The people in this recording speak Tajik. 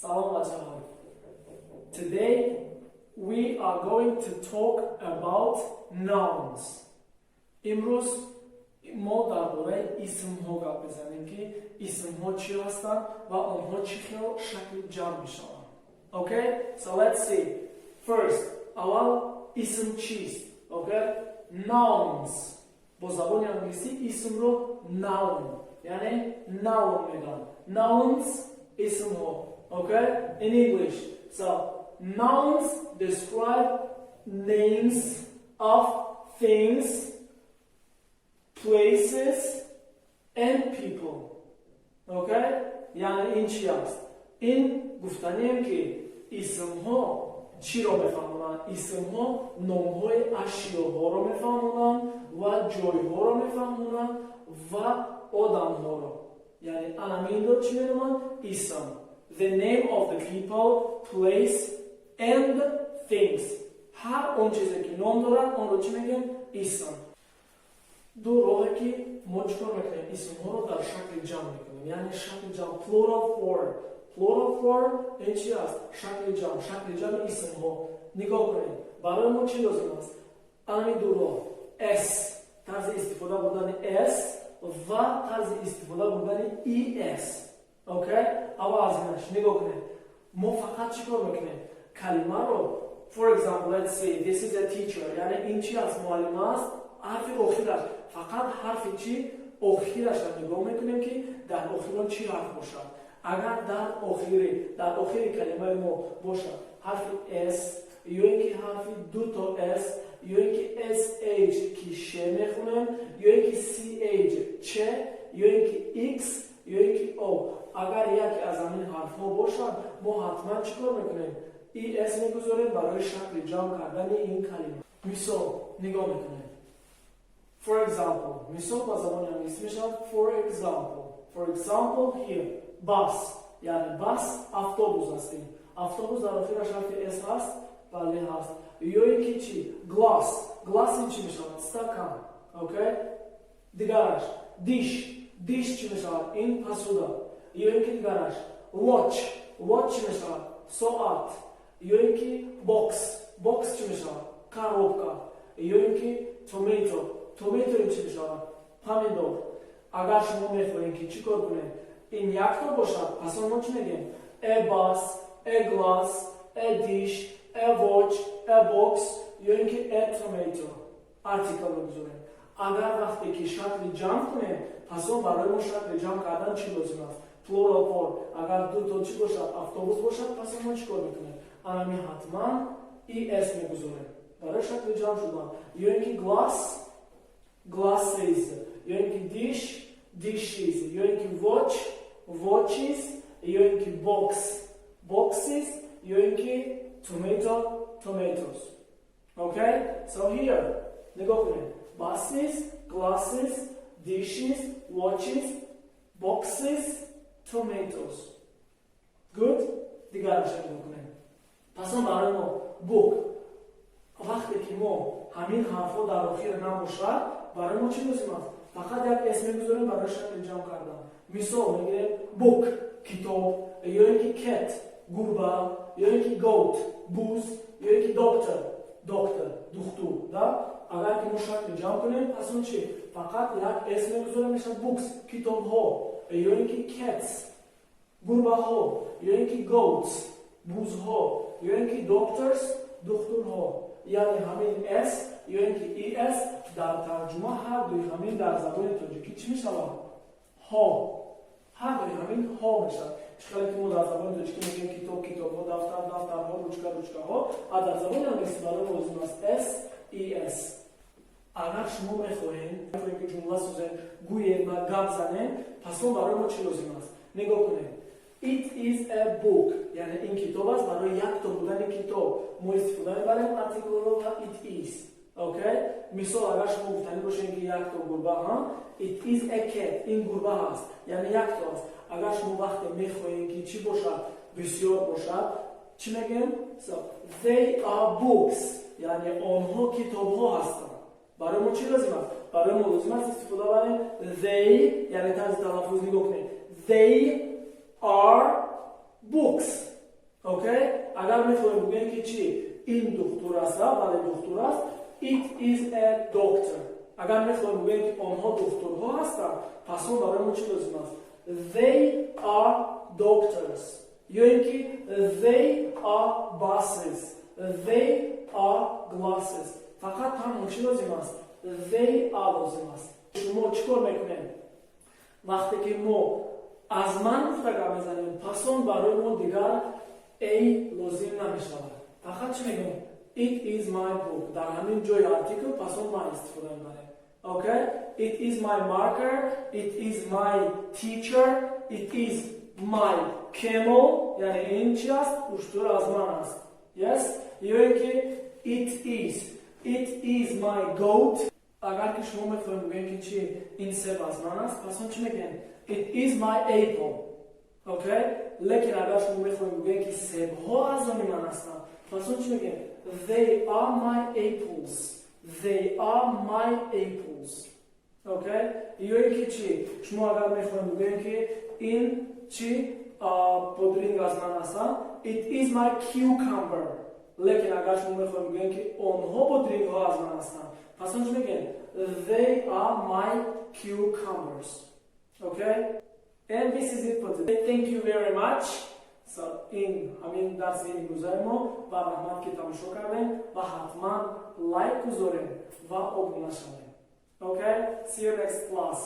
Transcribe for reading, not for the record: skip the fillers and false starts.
Салом, бачаҳо. Today we are going to talk about nouns. Имрӯз мо дар бораи исмҳо гап мезанем, ки исмҳо чӣ ҳастанд ва онҳо чӣ хел шакли ҷамъ мешаванд. Okay? So let's see. First, аввал исм чист? Okay? Nouns. Бо забони англисӣ исмро noun, яъне noun мегӯянд. Nouns, исмҳо. Okay? In English. So, nouns describe names of things, places and people. Okay? Яъне ин чи аст? Ин гуфтанием, ки исмҳо чиро мефаҳмонанд? Исмҳо номҳои ашёҳоро мефаҳмонанд ва ҷойҳоро мефаҳмонанд ва одамҳоро. Яъне анаминро чӣ меноманд? Исм. The name of the people, place and things. Ҳар он чизе, ки ном дорад, онро чӣ мегӯем? Исм. Ду роҳе, ки мо чӣ кор мекунем? Исмҳоро дар шакли ҷамъ мекунем, яъне шакли ҷамъ, plural form. Plural form ин чи аст? Шакли ҷамъ, шакли ҷамъи исмҳо. Нигоҳ кунед, барои мо чӣ лозим аст? Анами ду роҳ: s, тарзи истифода бурдани s ва тарзи истифода бурдани es. Okay? Аввал аз инаш нигоҳ кунед. Мо фақат чӣ кор мекунем? Калимаро, for example, let's say this is a teacher, яъне ин чи аст? Муаллим аст. Ҳарфи охираш, фақат ҳарфи чи охирашро нигоҳ мекунем, ки дар охир он чӣ ҳарф бошад. Агар дар охири калимаи мо бошад ҳарфи s ё ин ки ҳарфи дуто s, ё ин ки sh, ки ше мехонем, ё ин ки ch, че, ё ин ки x, ё ин ки o, агар яке аз ҳамин ҳарфҳо бошад, мо ҳатман чӣ кор мекунем? Es мегузорем барои шакли ҷамъ кардани ин калима. Мисол нигоҳ мекунем. For example, мисол ба забони англисӣ мешавад for example. For example, here bus, яъне bus автобус аст. Ин автобус, дар охираш ҳарфи s ҳаст? Бале, ҳаст. Ё ин ки чӣ? Glass. Glass ин чӣ мешавад? Стакан. Okay? Дигараш dish. Dish чӣ мешавад? Ин посуда. Ё ин ки дигараш watch. Watch чӣ мешавад? Соат. Ё ин ки box. Box чӣ мешавад? Коробка. Ё ин ки tomato. Tomato ин чӣ мешавад? Помидор. Агар шумо мехоҳем, ки чӣ кор кунем, ин якто бошад, пас он мо чӣ мегӯем? A bus, a glass, a dish, a watch, a box ё ин ки a tomato. Артикл мегузорем. Агар вақте ки шакли ҷамъ кунем, пас он барои мо шакли ҷамъ кардан чӣ лозим аст? Plural form. Агар дуто чӣ бошад, автобус бошад, пас он мо чӣ кор мекунем? Анами ҳатман es мегузорем барои шакли ҷамъ шудан. Ё ин ки glass, glasses, ё ин ки dish, dishes, ё ин ки watch, watches, ё ин ки box, boxes, ё ин ки tomato, tomatoes. Okay? So here нигоҳ кунед: buses, glasses, dishes, watches, boxes, tomatoes. Good. Дигарашро нигоҳ кунем. Пас он барои мо book. Вақте ки мо ҳамин ҳарфҳо дар охир набошад, барои мо чӣ лозим аст? Фақат як s мегузорем барои шакли ҷамъ кардан. Мисол мегирем: book, китоб, ё ин ки cat, гурба, ё ин ки goat, буз, ё ин ки doctor, doctor, духтур, да? Агар ки мо шакли ҷамъ кунем, пас он чи? Фақат як s мегузорем, мешавад books, китобҳо, ё ин ки cats, гурбаҳо, ё ин ки goats, бузҳо, ё ин ки doctors, духтурҳо. Яъне ҳамин s ё ин ки es дар тарҷума, ҳар дуи ҳамин дар забони тоҷикӣ чӣ мешавад? Ҳо. Ҳар дуи ҳамин ҳо мешавад. Чӣ хеле ки мо дар забони тоҷикӣ мегӯем китоб, китобҳо, дафтар, дафтарҳо, ручка, ручкаҳо, а дар забони англисӣ барои мо лозим аст s, es. Агар шумо мехоҳем, ки ҷумла созем, гӯем ва гап занем, пас он барои мо чӣ лозим аст? Нигоҳ кунем: It is a book, яъне ин китоб аст. Барои якто будани китоб мо истифода мебарем артиклро ва it is. Okay? Мисол, агар шумо гуфтанӣ бошем, ки якто гурба ҳам, it is a cat, ин гурба ҳаст, яъне якто аст. Агар шумо вақте мехоҳем, ки чӣ бошад, бисёр бошад, чӣ мегӯем? So, they are books, яъне онҳо китобҳо ҳастанд. Барои мо чӣ лозим аст? Барои мо лозим аст истифода барем they, яъне тарзи талаффуз нигоҳ кунед: they are Books. Okay? Агар мехоҳем бигӯем, ки чӣ, ин духтур аст, бале, духтур аст, it is a doctor. Агар мехоҳем бигӯем, ки онҳо духтурҳо ҳастанд, пас он барои мо чӣ лозим аст? They are doctors. Ё ин ки they are buses, they are glasses. Фақат танҳо чӣ лозим аст? They are лозим аст. Шумо чӣ кор мекунем? Вақте ки мо аз ман гуфта гап мезанем, пас он барои мо дигар a лозим намешавад. Фақат чӣ мегӯем? It is my book. Дар ҳамин ҷои артикл пас он my истифода мебарем. Okay? It is my marker, it is my teacher, it is my camel. Яъне ин чи аст? Уштур аз ман аст. Yes? Ё ин ки it is my goat. Агар ки шумо мехоҳем бигӯем, ки чи, ин себ аз ман аст, пас он чӣ мегӯем? It is my apple. Okay? Лекин агар шумо мехоҳем бигӯем, ки себҳо аз они ман ҳастанд, пас он чӣ мегӯем? They are my apples. They are my apples. Okay? Ё ин ки чӣ, шумо агар мехоҳем бигӯем, ки ин чӣ, бодринг аз ман ҳастанд, it is my cucumber. Лекин агар шумо мехоҳем бигӯем, ки онҳо бодрингҳо аз ман ҳастанд, пас он чӣ мегӯем? They are my cucumbers. Okay? And this is it for today. Thank you very much. So, ин ҳамин дарси имрӯзаи мо ва раҳмат, ки тамошо кардем, ва ҳатман лайк гузорем ва обуна шавем. Okay? See you next class.